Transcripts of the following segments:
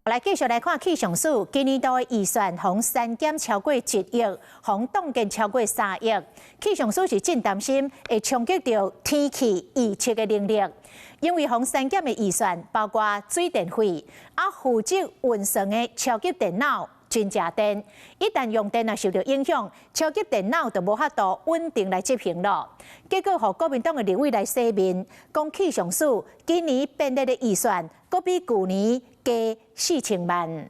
來繼續來看氣象署今年度的預算，予刪減超過1億，予凍結超過3億。氣象署是真擔心會衝擊著天氣預測的能力，因為予刪減的預算包括水電費，啊負責運算的超級電腦真食電，一旦用電若受著影響，超級電腦就無法度穩定來執行囉。結果，予國民黨的立委來洗面，講氣象署今年編列的預算，閣比舊年加4000萬。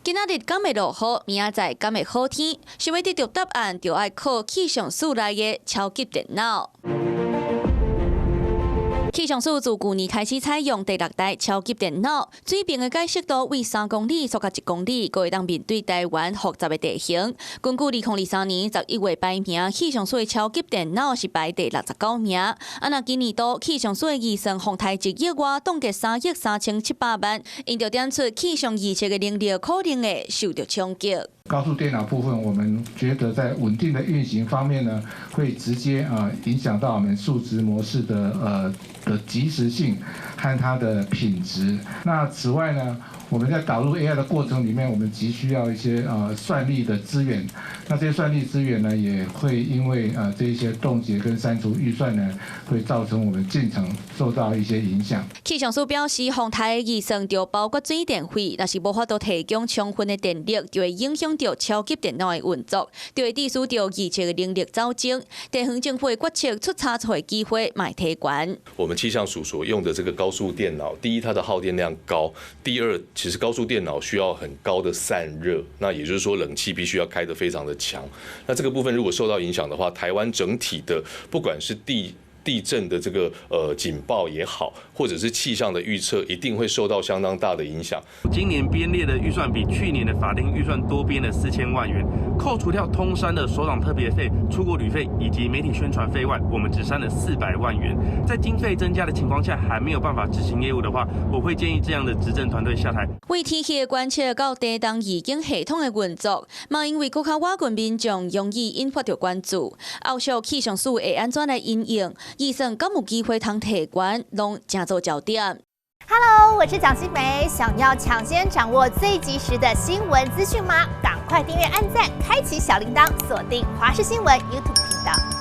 今仔日敢會落雨？明仔載敢會好天？想欲得著答案，就愛靠氣象署內的超級電腦。氣象署自舊年開始採用第六代超級電腦，水平的解析度為3公里縮到1公里，閣會當面對台灣複雜的地形。根據2023年11月排名，氣象署的超級電腦是排第69名。啊，若今年度氣象署的預算予刣1億外，凍結3億3700萬，𪜶就點出氣象預測的能力可能會受著衝擊。高速電腦部分，我們覺得在穩定的運行方面呢，會直接啊影響到我們數值模式的即時性和它的品質。那此外呢，我們在導入 AI 的過程裡面，我們急需要一些算力的資源。那這些算力資源呢，也會因為這一些凍結跟刪除預算呢，會造成我們進程受到一些影響。氣象署表示，予刣的預算就包括水電費，若是無法度提供充分的電力，就會影響著超級電腦的運作，就會致使著預測的能力走鐘。地方政府的決策出差錯的機會嘛會提懸。我們氣象署所用的這個高速電腦，第一，它的耗電量高；第二，其實高速電腦需要很高的散熱，那也就是說冷氣必須要開得非常的強。那這個部分如果受到影響的話，台灣整體的不管是地震的這個警報也好，或者是氣象的預測，一定會受到相當大的影響。今年編列的預算比去年的法定預算多編了4000萬元，扣除掉通山的首長特別費、出國旅費以及媒體宣傳費外，我們只刪了400萬元。在經費增加的情況下，還沒有辦法執行業務的話，我會建議這樣的執政團隊下台。為天氣的觀測到地動預警系統的運作，嘛因為閣較倚近民眾，容易引發著關注。後續氣象署會按怎來因應？預算敢有機會通提懸，攏成做焦點。 Hello，我是蔣新梅，想要搶先掌握最及時的新聞資訊嗎？趕快訂閱、按讚、開啟小鈴鐺，鎖定華視新聞 YouTube 頻道。